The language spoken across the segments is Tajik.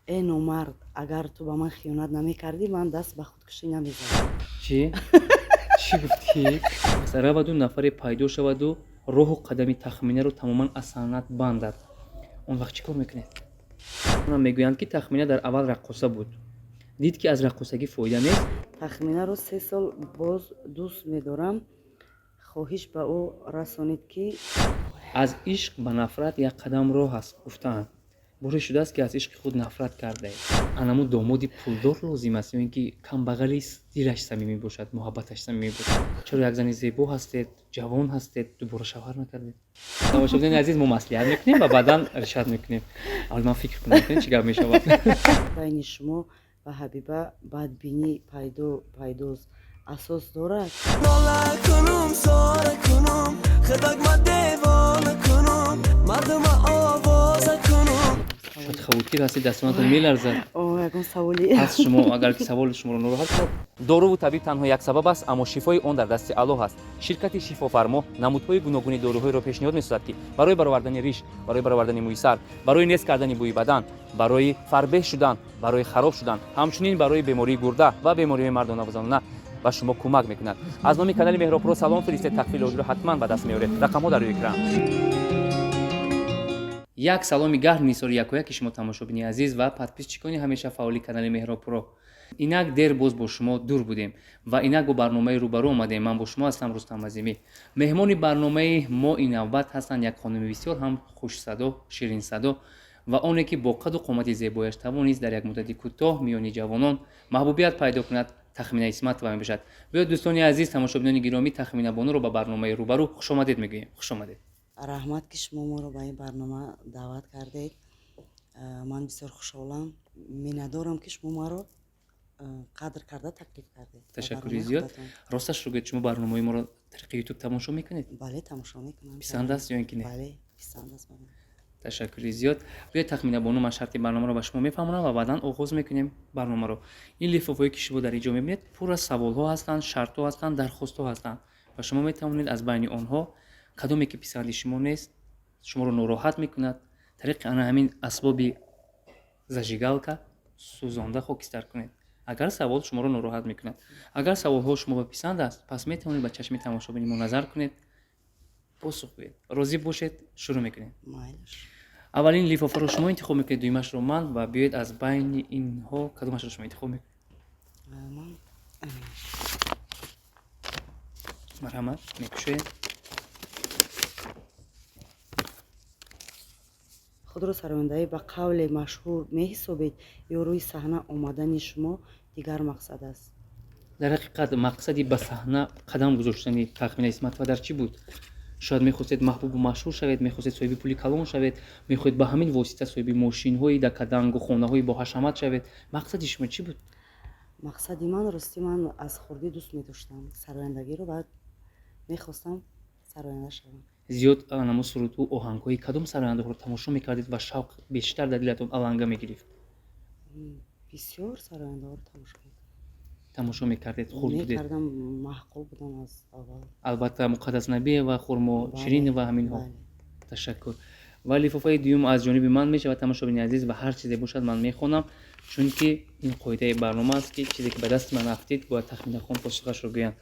Э номард, агар ту ба ман хиёнат намекардӣ, ман даст ба худкушӣ намезадам. Чӣ? Чӣ гуфтӣ? Раваду нафаре пайдо шаваду роҳу қадами Тахминаро тамоман аз санъат бандад, он вақт чӣ кор мекунед? Мегӯянд, ки Тахмина дар аввал раққоса буд, дид, ки аз раққосагӣ фоида нест. Тахминаро 3 сол боз дӯст медорам. Хоҳиш ба ӯ расонед, ки Аз ишқ ба нафрат як қадам роҳ аст, гуфтаанд. Боре шудааст, ки аз ишқи худ нафрат кардаед? Анамо домоди пулдор лозим аст ё ин ки камбағали дилаш самимӣ бошад, муҳаббаташ самимӣ бошад? Чаро як зани зебо ҳастед, ҷавон ҳастед, дубора шавҳар накардед? Тамошобинони азиз, мо маслиҳат мекунем ва баъдан решат мекунем. Аввал ман фикр кунам, чӣ гап мешавад. Байни шумо ва Ҳабиба бадбинӣ пайдост, асос дорад? Нола кунум, зора кунум, худак ма девона кунум, мардума овоза кунум. Шояд хавотир ҳастед, дастонатон меларзад. О, ягон саволи. Пас шумо, агар ки саволи шуморо нороҳат кунад. Доруву табиб танҳо як сабаб аст, аммо шифои он дар дасти Аллоҳ аст. Ширкати Шифофармо намудҳои гуногуни доруҳоеро пешниҳод месозад, ки барои баровардани риш, барои баровардани мӯи сар, барои нест кардани бӯи бадан, барои фарбеҳ шудан, барои хароб шудан, ҳамчунин барои бемории гурда ва бемориҳои мардонаву занона ба шумо кӯмак мекунад. Аз номи канали Меҳробпуро салом фиристед, тахфифи лоҷиро ҳатман ба даст меоред. Рақамҳо дар рӯи экран. Як саломи гарм нисори якояки шумо, тамошобини азиз ва подписчикони ҳамеша фаъоли канали Меҳробпуро. Инак дер боз бо шумо дур будем ва инак бо барномаи рӯбарӯ омадем. Ман бо шумо ҳастам, Рустам Азимӣ. Меҳмони барномаи мо ин навбат ҳастанд як хонуми бисёр ҳам хушсадо, ширинсадо ва оне ки бо қаду қомати зебояш тавонист дар як муддати кӯтоҳ миёни ҷавонон маҳбубият пайдо кунад. Тахмина Исматова мебошад. Биёед, дӯстони азиз, тамошобинони гиромӣ, Тахмина бонуро ба барномаи рӯбарӯ хушомадед мегӯем. Хушомадед. Раҳмат, ки шумо моро ба ин барнома даъват кардед. Ман бисёр хушҳолам, миннатдорам, ки шумо маро қадр карда таклиф кардед ба Ташаккури барномаи зиёд. худатон. Росташро гӯед, шумо барномаи моро тариқи Ютуб тамошо мекунед? Бале, тамошо мекунам. Писанд аст ё ин ки не? Бале, писанд аст ба ман. Ташаккури зиёд. Биёед, Тахмина бону, ман шарти барномаро ба шумо мефаҳмонам ва баъдан оғоз мекунем барномаро. Ин лифофҳое, ки шумо дар ин ҷо мебинед, пур аз саволҳо ҳастанд, шартҳо ҳастанд, дархостҳо ҳастанд ва шумо метавонед аз байни онҳо кадоме ки писанди шумо нест, шуморо нороҳат мекунад, тариқи ана ҳамин асбоби зажигалка сӯзонда хокистар кунед, агар савол шуморо нороҳат мекунад. Агар саволҳо шумо ба писанд аст, пас метавонед ба чашми тамошобини мо назар кунед, посух гӯед. Розӣ бошед, шурӯъ мекунем. Майлаш. Аввалин лифофаро шумо интихоб мекунед, дуюмашро ман. Ва биёед, аз байни инҳо кадомашро шумо интихоб мекунед? Ман аминаш. Марҳамат, мекушоед. Худро сарояндаи ба қавле машҳур меҳисобед ё рӯи саҳна омадани шумо дигар мақсад аст? Дар ҳақиқат, мақсади ба саҳна қадам гузоштани Тахмина Исматова дар чӣ буд? Шояд мехостед маҳбубу машҳур шавед, мехостед соҳиби пули калон шавед, мехоҳед ба ҳамин восита соҳиби мошинҳои дакадангу хонаҳои боҳашамат шавед. Мақсади шумо чӣ буд? Мақсади ман, ростӣ, ман аз хурдӣ дӯст медоштам сарояндагиро ва мехостам сароянда шавам. Зиёд анамо сурудҳу оҳангҳои кадом сарояндаҳоро тамошо мекардед ва шавқ бештар дар дилатон аланга мегирифт? Бисёр сарояндаҳоро тамошо мекардам. Тамошо мекардед, хурд будед? Мекардам, маъқул будам аз аввал. Албатта, Муқаддас Набиева, Хурмо Бале, Ширинова, ҳаминҳо. Бале. Ташаккур. Ва лифофаи дуюм аз ҷониби ман мешавад, тамошобини азиз, ва ҳар чизе бошад, ман мехонам, чунки ин қоидаи барнома аст, ки чизе ки ба дасти ман афтид, бояд Тахминахон посухашро гӯянд.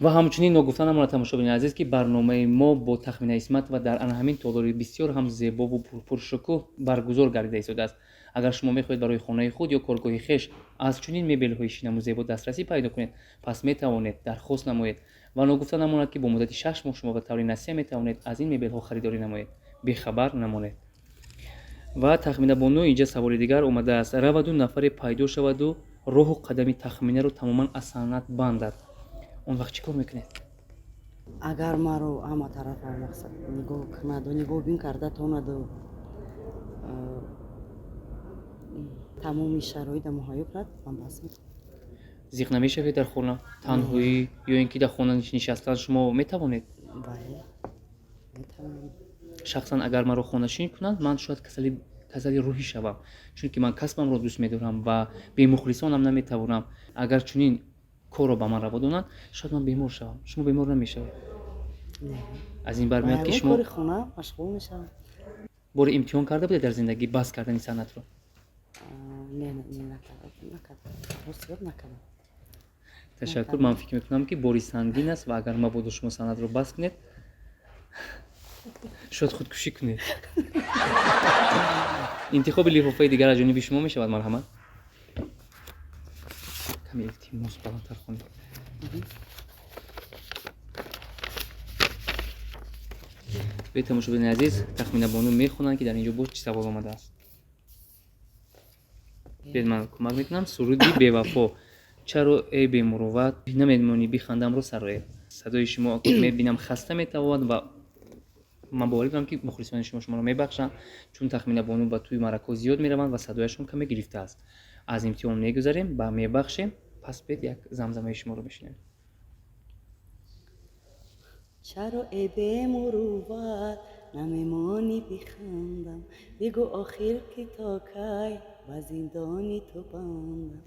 Ва ҳамчунин ногуфта намонад, тамошобини азиз, ки барномаи мо бо Тахмина Исматова дар ана ҳамин толори бисёр ҳам зебову пуршукӯҳ баргузор гардида истодааст. Агар шумо мехоҳед барои хонаи худ ё коргоҳи хеш аз чунин мебелҳои шинаму зебо дастрасӣ пайдо кунед, пас метавонед дархост намоед. Ва ногуфта намонад, ки бо муддати 6 моҳ шумо ба таври насия метавонед аз ин мебелҳо харидорӣ намоед. Бехабар намонед. Ва Тахмина бону, инҷа саволи дигар омадааст: раваду нафаре пайдо шаваду роҳу қадами Тахминаро тамоман аз санъат бандад, он вақт чӣ кор мекунед? Агар маро ҳама тарафа, мақсад, нигоҳ кунаду нигоҳбин карда тонаду тамоми шароита муҳайё кунад, ман бас мекунам. Зиқ намешавед дар хона танҳоӣ ё ин ки дар хона нишастан шумо метавонед? Бале, метавонам. Шахсан, агар маро хонашин кунанд, ман шояд касали рӯҳӣ шавам, чунки ман касбамро дӯст медорам ва бемухлисонам наметавонам. Агар чунин корро ба ман раво донанд, шояд ман бемор шавам. Шумо бемор намешавед? Не. Аз ин бармеояд, ки Ба шумо кори хона машғул мешавам. Боре имтиҳон карда будед дар зиндагӣ бас кардани санъатро? Не, накардам, рост гап, накардам. Ташаккур. Ман фикр мекунам, ки бори сангин аст ва агар мабодо шумо санъатро бас кунед, шояд худкушӣ кунед. Интихоби лифофаи дигар аз ҷониби шумо мешавад, марҳамат. Каме, илтимос, баландтар хонед. Биёед, тамошобинони азиз, Тахмина бону мехонанд, ки дар ин ҷо боз чӣ савол омадааст. Биёед, ман кӯмак мекунам. Суруди бевафо «Чаро, эй бемурувват, намемонӣ бихандамро сароед». Садои шумо, мебинам, хаста метавонад ва ман боварӣ дорам, ки мухлисони шумо шуморо мебахшанд, чун Тахмина бону ба тӯи маъракаҳо зиёд мераванд ва садояшон каме гирифтааст. Аз имтиҳон мегузарем ва мебахшем. Пас биед, як замзамаи шуморо мешунавем. Чаро, э бемурувват, намемонӣ бихандам? Бигӯ, охир, ки то кай ба зиндони ту бандам?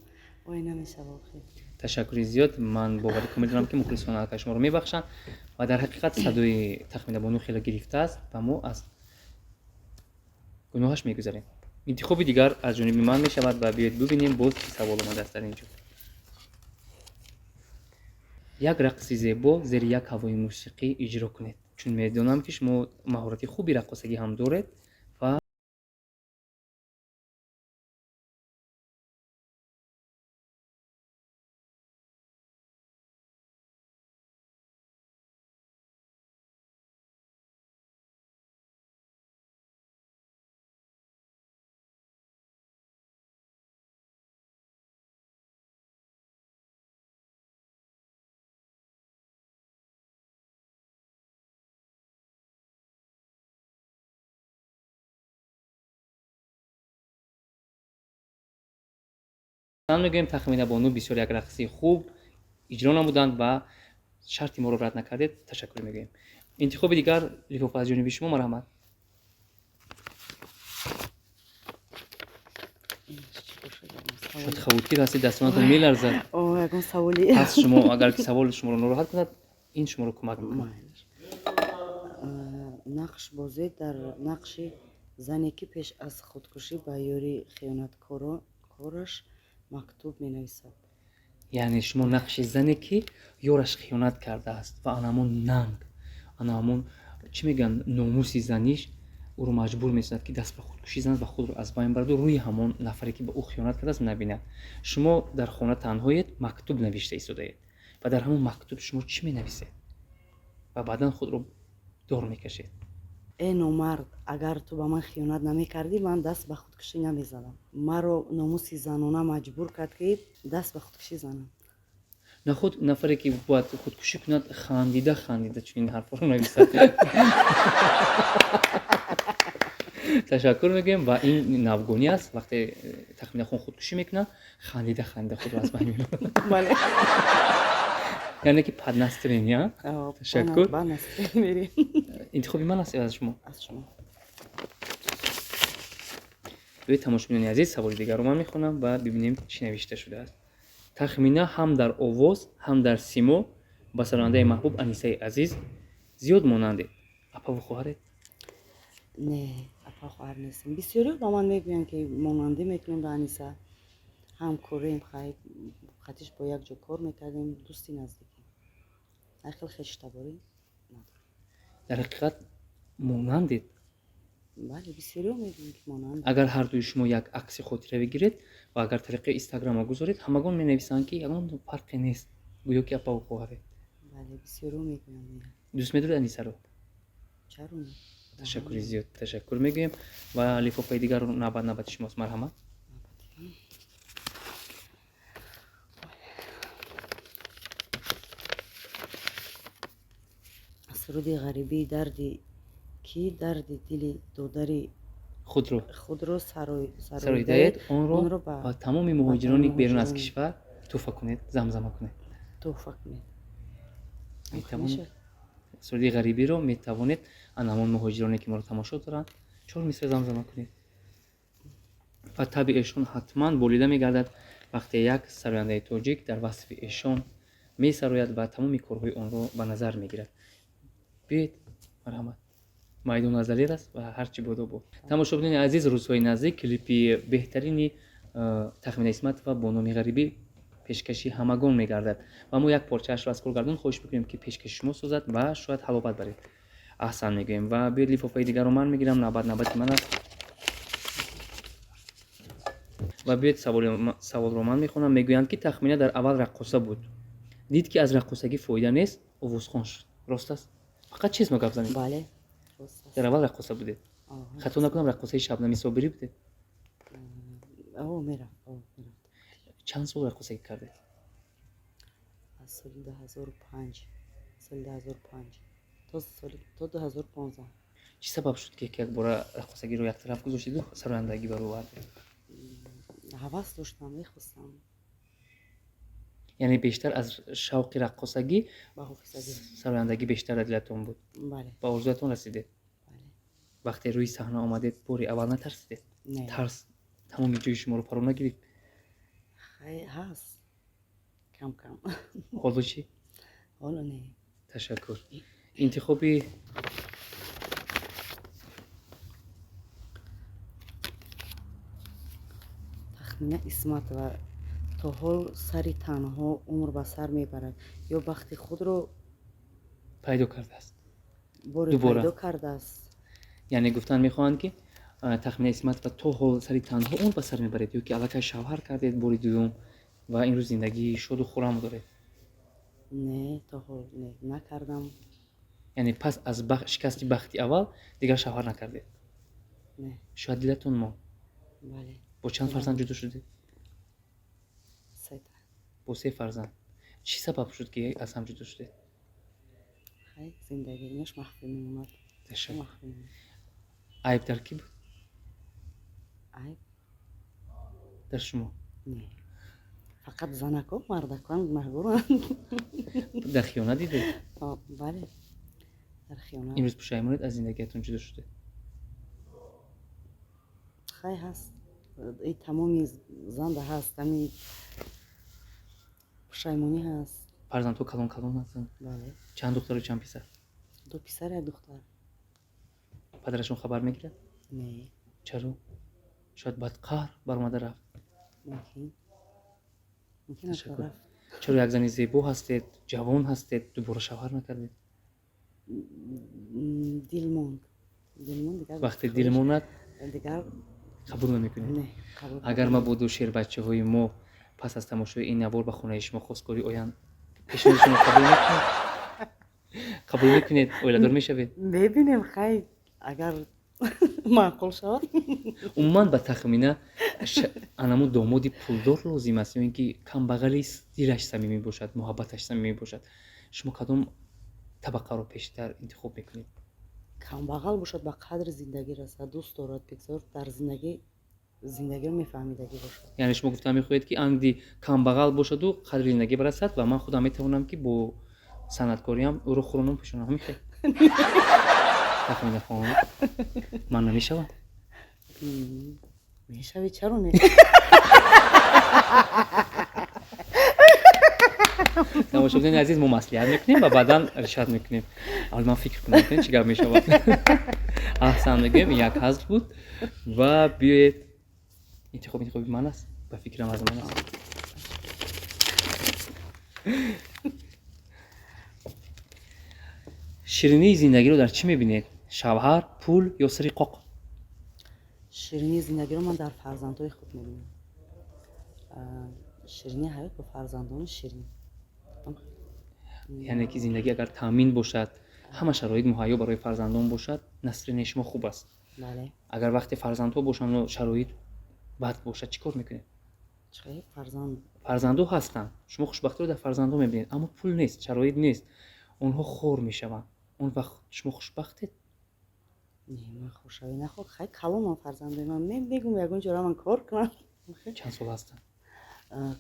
Ой, намешава охир. Ташаккури зиёд. Ман боварӣ комил дорам, ки мухлисон аллакай шуморо мебахшанд ва дар ҳақиқат садои Тахмина бону хеле гирифтааст ва мо аз гуноҳаш мегузарем. Интихоби дигар аз ҷониби ман мешавад ва биёед бубинем, боз чӣ савол омадааст дар ин ҷо. Як рақси зебо зери як ҳавои мусиқӣ иҷро кунед, чун медонам, ки шумо маҳорати хуби раққосагӣ ҳам доред ва мегӯем, Тахмина бону бисёр як рақси хуб иҷро намуданд ва шарти моро рад накардед. Ташаккур мегӯем. Интихоби дигар лифофа аз ҷониби шумо, марҳамат. Шояд хавотир ҳастед, дастонатон меларзад. Ягон саволи. Пас шумо, агар ки савол шуморо нороҳат кунад, ин шуморо кӯмак мекунад. Нақш бозӣ дар нақши зане, ки пеш аз худкушӣ ба ёри хиёнаткораш мактуб менависад. Яъне шумо нақши зане, ки ёраш хиёнат кардааст ва ана ҳамон нанг, ана ҳамон, чӣ мегӯянд, номуси заниш ӯро маҷбур месозад, ки даст ба худкушӣ занад ва худро аз байн бараду рӯи ҳамон нафаре, ки ба ӯ хиёнат кардааст, набинад. Шумо дар хона танҳоед, мактуб навишта истодаед ва дар ҳамон мактуб шумо чӣ менависед ва баъдан худро дор мекашед? Э номард, агар ту ба ман хиёнат намекардӣ, ман даст ба худкушӣ намезадам. Маро номуси занона маҷбур кард, ки даст ба худкушӣ занам. Нахуд нафаре, ки бояд худкушӣ кунад, хандида хандида чунин ҳарфҳоро нависад. Ташаккур мегӯем. Ва ин навгонӣ аст: вақте Тахминахон худкушӣ мекунад, хандида хандида худро аз байн мебарад, яъне ки под настроение. Ташаккур. Интихоби ман аст ё аз шумо? Аз шумо. Биёед, тамошобинони азиз, саволи дигарро ман мехонам ва бибинем, чӣ навишта шудааст. Тахмина ҳам дар овоз, ҳам дар симо ба сарояндаи маҳбуб Анисаи Азиз зиёд монандед. Апаву хоҳаред? Не, апа хоҳар нестем. Бисёриҳо ба ман мегӯянд, ки монандӣ мекунем ба Аниса. Ҳамкорем, хай, қатиш бо як ҷо кор мекардем, дӯсти наздикем. Ай хел хештаборӣ надорем. Дар ҳақиқат монандед. Бале, бисёриҳо мегӯянд, ки монанд. Агар ҳардуи шумо як акси хотиравӣ гиред ва агар тариқаи Инстаграма гузоред, ҳамагон менависанд, ки ягон фарқе нест, гӯё ки апаву хоҳаред. Бале, бисёриҳо мегӯянд. Дӯст медоред Анисаро? Чаро не? Ташаккури зиёд, ташаккур мегӯем. Ва лифофаи дигарро навбат навбати шумост, марҳамат. Навбати ман. Суруди «Ғарибии дарди кӣ дарди дили додари худро худро сароидаед, сароидаед, онро онро ба тамоми муҳоҷирони ба берун аз муҳоҷирони кишвар туҳфа кунед, замзама кунед. Туҳфа кунед. Метавонед. Мешавад. Суруди «Ғарибиро» метавонед ан ҳамон муҳоҷироне, ки моро тамошо доранд, чор мисра замзама кунед ва таби эшон ҳатман болида мегардад, вақте як сарояндаи тоҷик дар васфи эшон месарояд ва тамоми корҳои онро ба назар мегирад. Биёед, марҳамат. Майдон аз Далер аст ва ҳар чӣ бодо буд. Тамошобинони азиз, рӯзҳои наздик клипи беҳтарини Тахмина Исматова бо номи Ғарибӣ пешкаши ҳамагон мегардад ва мо як порчаашро аз коргардон хоҳиш мекунем, ки пешкаши шумо созад ва шояд ҳаловат баред. Аҳсан мегӯем ва биёед, лифофаи дигарро ман мегирам, навбат навбати ман аст. Ва биёед, саволро ман мехонам. Мегӯянд, ки Тахмина дар аввал раққоса буд, дид, ки аз раққосагӣ фоида нест, овозхон шуд. Рост аст? Фақат честно гап занед. Бале, рост аст. Дар аввал раққоса будед? Хато накунам, раққосаи Шабнами Собирӣ будед? О, мерафт, о, мерафт. Чанд сол раққосагӣ кардед? Аз соли 2005, соли 2005 то 2015. Чӣ сабаб шуд, ки якбора раққосагиро яктараф гузоштеду сарояндагӣ баровардед? Ҳавас доштам, мехостам. Яъне бештар аз шавқи раққосагӣ ба ҳофизагӣ сарояндагӣ бештар дар дилатон буд? Бале. Ба орзуятон расидед? Бале. Вақте рӯи саҳна омадед, бори аввал натарсидед? Не. Тарс тамоми ҷои шуморо фаро нагирифт? Хай, ҳаст кам кам. Ҳоло чӣ? Ҳоло не. Ташаккур. Интихоби Тахмина Исматова то ҳол сари танҳо умр ба сар мебарад ё бахти худро пайдо кардааст? Боре Дубора. пайдо кардааст. Яъне гуфтан мехоҳанд, ки Тахмина Исматова то ҳол сари танҳо умр ба сар мебаред ё ки аллакай шавҳар кардед бори дуюм ва имрӯз зиндагии шоду хуррам доред? Не, то ҳол не, накардам. Яъне пас аз шикасти бахти аввал дигар шавҳар накардед? Не. Шояд дилатон монд? Бале. Бо чанд фарзанд ҷудо шудед? Сета. Бо се фарзанд. Чӣ сабаб шуд, ки аз ҳам ҷудо шудед? Хай, зиндагӣ, инаш махфӣ мемонад. Ташаккур. Махфӣ мемонад. Айб дар кӣ буд? Айб? Дар шумо? Не, фақат занако, мардакон гунаҳгоранд. Дар хиёнат дидед? Бале, дар хиёнат. Имрӯз пушаймонед, аз зиндагиятон ҷудо шудед? Хай, ҳаст, и тамоми занда ҳаст, ами пушаймонӣ ҳаст. Фарзандҳо калон калон ҳастанд? Бале. Чанд духтару чанд писар? Ду писар, як духтар. Падарашон хабар мегирад? Не. Чаро? Шояд баъд қаҳр баромада рафт? Мумкин, мумкин аст. Ташаккур. Рафт. Чаро як зани зебо ҳастед, ҷавон ҳастед, дубора шавҳар накардед? Дил монд, дил монд дигар. Вақте дил монад, дигар қабул намекунед? Не, қабул Агар кардан. мабодо шербачаҳои мо пас аз тамошои ин навор ба хонаи шумо хостгорӣ оянд, пешниҳоди шумо қабул мекунед? Қабул мекунед, оиладор мешавед? Мебинем, хай, агар маъқул шавад. Умуман, ба Тахмина анамун домоди пулдор лозим аст ё ин ки камбағали дилаш самимӣ бошад, муҳаббаташ самимӣ бошад? Шумо кадом табақаро пештар интихоб мекунед? Камбағал бошад, ба қадри зиндагӣ расад, дӯст дорад, бигзор дар зиндагӣ зиндагиро мефаҳмидагӣ бошад. Яъне шумо гуфта мехоҳед, ки анди камбағал бошаду қадри зиндагӣ барасад ва ман худам метавонам, ки бо санъаткориам ӯро хӯронам, пӯшонам. Ҳамин хел, Тахмина хон, ман намешавам? Мешавӣ, чаро не? Тамошобинони азиз, мо маслиҳат мекунем ва баъдан решат мекунем. Аввал ман фикр кунам, чӣ гап мешавад. Аҳсан мегӯем, як ҳазл буд. Ва биёед, интихоб интихоби ман аст, ба фикрам, аз ман аст. Ширинии зиндагиро дар чӣ мебинед: шавҳар, пул ё сари қоқ? Ширинии зиндагиро ман дар фарзандҳои худ мебинам. Ширинии ҳаёт бо фарзандони ширин. Яъне ки зиндагӣ агар таъмин бошад, ҳама шароит муҳайё барои фарзандон бошад, настроенияи шумо хуб аст? Бале. Агар вақте фарзандҳо бошанду шароит бад бошад, чӣ кор мекунед? Чӣ фарзанд? Фарзандҳо ҳастанд, шумо хушбахтиро дар фарзандҳо мебинед, аммо пул нест, шароит нест, онҳо хор мешаванд. Он вақт шумо хушбахтед? Не, ман хушавӣ наход. Хай, калонам фарзандои ман, мегум, ягон ҷора ман кор кунам. Чанд сол ҳастанд?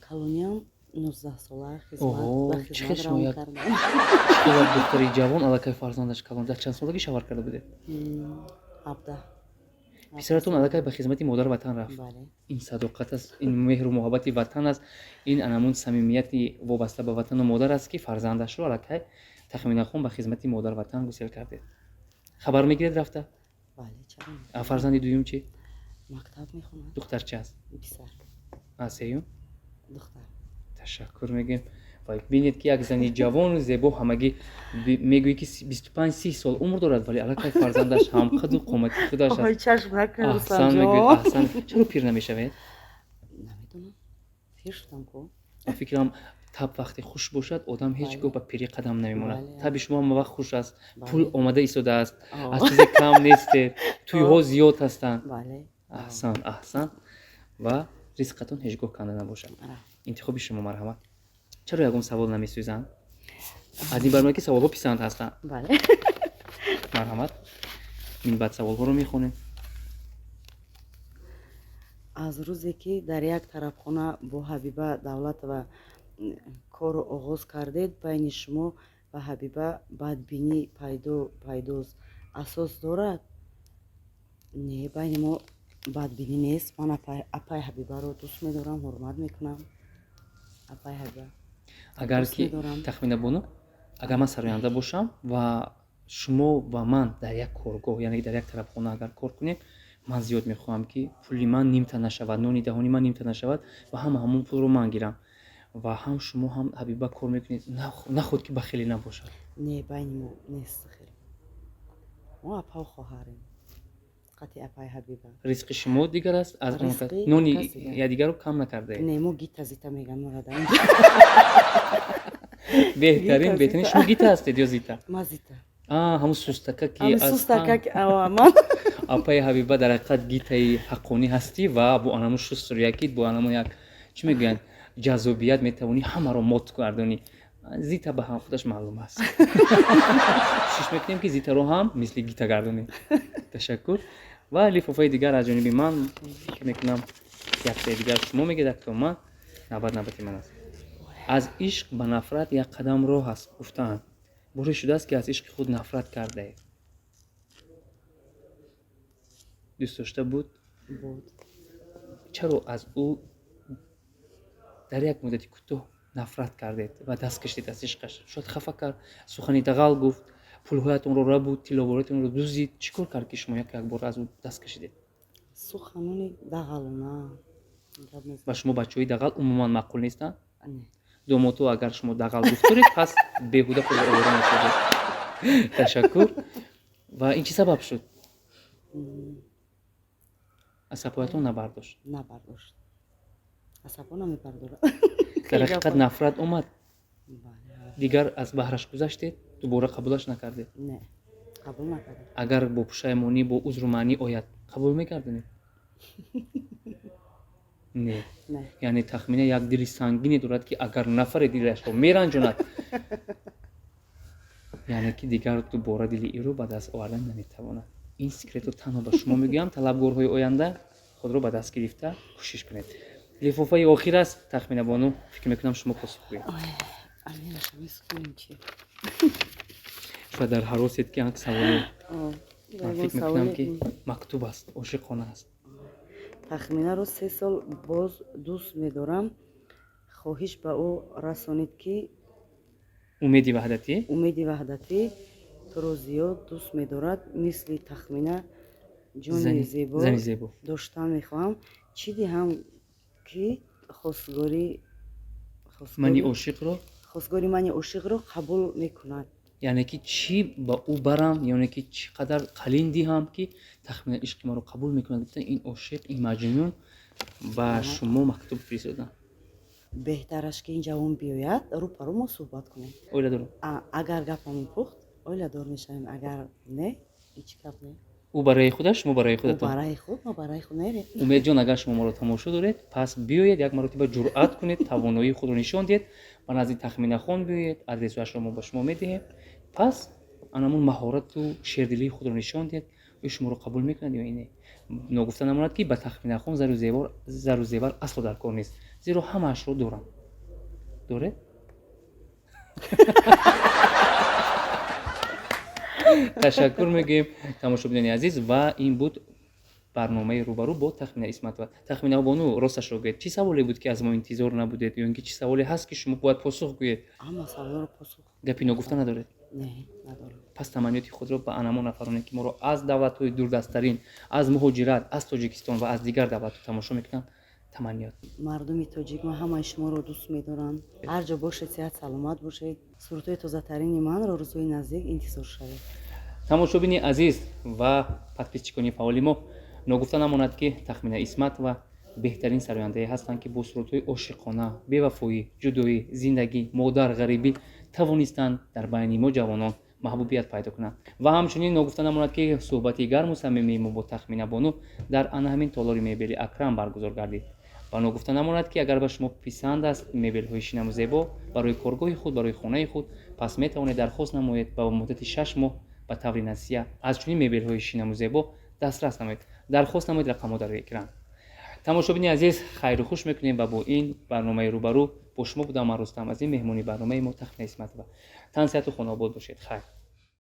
Калониям 19-сола, хизмат Оҳо, ба чӣ хел хизмат шумо равон кардам. Чӣ хел як духтари ҷавон аллакай фарзандаш калон? Дар чанд солагӣ шавҳар карда будед? 17. Писаратон аллакай ба хизмати модару ватан рафт? Бале. Ин садоқат аст, ин меҳру муҳаббати ватан аст, ин анамун самимияти вобаста ба ватану модар аст, ки фарзандашро аллакай Тахминахон ба хизмати модару ватан гусел кардед. Хабар мегиред рафта? Бале, чаро не? А фарзанди дуюм чӣ? Мактаб мехонад. Духтарча аст? Писар. А сеюм? Духтар. Ташаккур мегӯем. Ва бинед, ки як зани ҷавону зебо, ҳамагӣ мегӯӣ, ки 25-30 сол умр дорад, вале аллакай фарзандаш ҳамқаду қомати худаш Ой, аст. чашм накун. Аҳсан мегӯед. Русланҷон. Аҳсан. Чаро пир намешавед? Намедонам, пир шудам ку. Ба фикрам, таб вақте хуш бошад, одам ҳеҷ гоҳ ба пирӣ қадам намемонад. Таби шумо ҳама вақт хуш аст, пул омада истодааст, аз чизе кам нестед, тӯйҳо зиёд ҳастанд. Аҳсан, аҳсан, ва ризқатон ҳеҷ гоҳ канда набошад. Интихоби шумо, марҳамат. Чаро ягон савол намесӯзанд? Аз ин бармеояд, ки саволҳо писанд ҳастанд. Бале. Марҳамат, минбаъд саволҳоро мехонем. Аз рӯзе, ки дар як тарабхона бо Ҳабиба Давлатова корро оғоз кардед, байни шумо ва Ҳабиба бадбинӣ пайдост, асос дорад? Не, байни мо бадбинӣ нест. Ман апаи Ҳабибаро дӯст медорам, ҳурмат мекунам апаи Ҳабиба. Агар Дӯст ки медорам. Тахмина бону, агар ман сароянда бошам ва шумо ва ман дар як коргоҳ, яъне дар як тарабхона агар кор кунем, ман зиёд мехоҳам, ки пули ман нимта нашавад, нони даҳони ман нимта нашавад ва ҳама ҳамон пулро ман гирам. Ва ҳам шумо, ҳам Ҳабиба кор мекунед, наход ки бахеле набошад. Не, байни мо нест хеле. Мо апау хоҳарем қати апаи Ҳабиба. Ризқи шумо дигар аст аз он Ризқи нони кас дигар. якдигарро кам накардаед. Не, мо гита зита меган мора дар инҷо. Беҳтарин. Гита, Беҳтарин. зита. Шумо гита ҳастед ё зита? Ма зита. А, ҳамун сустака, ки Ами аз сустака ки ман. Апаи Ҳабиба, дар ҳақиқат гитаи ҳаққонӣ ҳастӣ ва бо анамун шустрияки, бо анамун як, чӣ мегӯянд, ҷаззобият метавонӣ ҳамаро мот гардонӣ. Зита ба ҳам худаш маълум аст. Кӯшиш мекунем, ки зитаро ҳам мисли гита гардонем. Ташаккур. Ва лифофаи дигар аз ҷониби ман. Фикр мекунам, яктаи дигар шумо мегӯед, якто ман. Навбат навбати ман аст. Аз ишқ ба нафрат як қадам роҳ аст, гуфтаанд. Боре шудааст, ки аз ишқи худ нафрат кардаед? Дӯст дошта буд? Буд. Чаро аз ӯ дар як муддати кӯтоҳ нафрат кардед ва даст кашидед аз ишқаш? Шояд хафа кард, сухани дағал гуфт, пулҳоятонро рабуд, тилловориятонро дуздид. Чӣ кор кард, ки шумо як якбора аз ӯ даст кашидед? Суханони дағалона гап мезад. Ба шумо бачаҳои дағал умуман маъқул нестанд? Не. Домодҳо, агар шумо дағал гуфторед, пас беҳуда худро овора месозед. Ташаккур. Ва ин чӣ сабаб шуд? Асабҳоятон набардошт? Набардошт, асабҳо намебардорад. Дар ҳақиқат нафрат омад? Бале. Дигар аз баҳраш гузаштед, дубора қабулаш накардед? Не, қабул накардам. Агар бо пушаймонӣ, бо узру маънӣ ояд, қабул мекардед? Не? Не. Яъне Тахмина як дили сангине дорад, ки агар нафаре дилашро меранҷонад, яъне ки дигар дубора дили иро ба даст овардан наметавонад. Ин секретро танҳо ба шумо мегӯям. Талабгорҳои оянда худро ба даст гирифта кӯшиш кунед. Лифофаи охир аст, Тахмина бону, фикр мекунам, шумо посух гӯед. Аминаша месухонем чи? Шояд дар ҳаросед, ки як саволе. Ман фикр мекунам, ки мактуб аст, ошиқона аст. Тахминаро 3 сол боз дӯст медорам. Хоҳиш ба ӯ расонед, ки Умеди Ваҳдатӣ. Умеди Ваҳдатӣ туро зиёд дӯст медорад. Мисли Тахмина ҷони зебо зани зебо доштан мехоҳам. Чӣ диҳам, ки хостгорӣ мани ошиқро хостгори мани ошиқро қабул мекунад? Яъне ки чӣ ба ӯ барам, яъне ки чӣ қадар қалин диҳам, ки Тахмина ишқи маро қабул мекунад, гуфта ин ошиқ, ин маҷнун ба шумо мактуб фиристодам. Беҳтараш, ки ин ҷавон биёяд, рӯпарӯ мо суҳбат кунем. Оила дорам. Агар гапамон пухт, оиладор мешавем, агар не, ҳеҷ гап не. Ӯ барои худаш, шумо барои Ӯ худатон. Барои худ, мо барои худ мерем. Умедҷон, агар шумо моро тамошо доред, пас биёед, як маротиба ҷуръат кунед, тавоноии худро нишон диҳед, ба назди Тахминахон биёед. Адресуашро мо ба шумо медиҳем. Пас анамун маҳорату шердилии худро нишон диҳед, ӯ шуморо қабул мекунад ё не. Ногуфта намонад, ки ба Тахминахон зару зевар асло дар кор нест, зеро ҳамаашро дорам. Доред? Ташаккур мегӯем, тамошобинони азиз, ва ин буд барномаи «Рӯбарӯ» бо Тахмина Исматова. Тахмина бону, росташро гӯед, чӣ саволе буд, ки аз мо интизор набудед, ё ин ки чӣ саволе ҳаст, ки шумо бояд посух гӯед? Ҳама саволро посух. Гапи ногуфта надоред? Не, надорам. Пас таманниёти худро ба анамон нафароне, ки моро аз давлатҳои дурдасттарин, аз муҳоҷират, аз Тоҷикистон ва аз дигар давлатҳо тамошо мекунанд, таманниёт. Мардуми тоҷик, ман ҳамаи шуморо дӯст медорам. Ҳар ҷо бошед, сиҳат саломат бошед. Сурудҳои тозатарини манро рӯзҳои наздик интизор шавед. Тамошобини азиз ва подписчикони фаъоли мо, ногуфта намонад, ки Тахмина Исматова беҳтарин сарояндае ҳастанд, ки бо сурудҳои ошиқона, бевафоӣ, ҷудоӣ, зиндагӣ, модар, ғарибӣ тавонистанд дар байни мо ҷавонон маҳбубият пайдо кунанд. Ва ҳамчунин ногуфта намонад, ки суҳбати гарму самимии мо бо Тахмина бону дар ана ҳамин толори мебели «Акрам» баргузор гардид. Ва ногуфта намонад, ки агар ба шумо писанд аст мебелҳои шинаму зебо барои коргоҳи худ, барои хонаи худ, пас метавонед дархост намоед ва ба муддати 6 моҳ ба таври насия аз чунин мебелҳои шинаму зебо дастрас намоед. Дархост намоед, рақамҳо дар экран. Тамошобини азиз, хайру хуш мекунем ва бо ин барномаи «Рӯбарӯ» бо шумо будам ман, Рустам Азим, меҳмони барномаи мо Тахмина Исматова. Тансиҳату хонаобод бошед, хайр.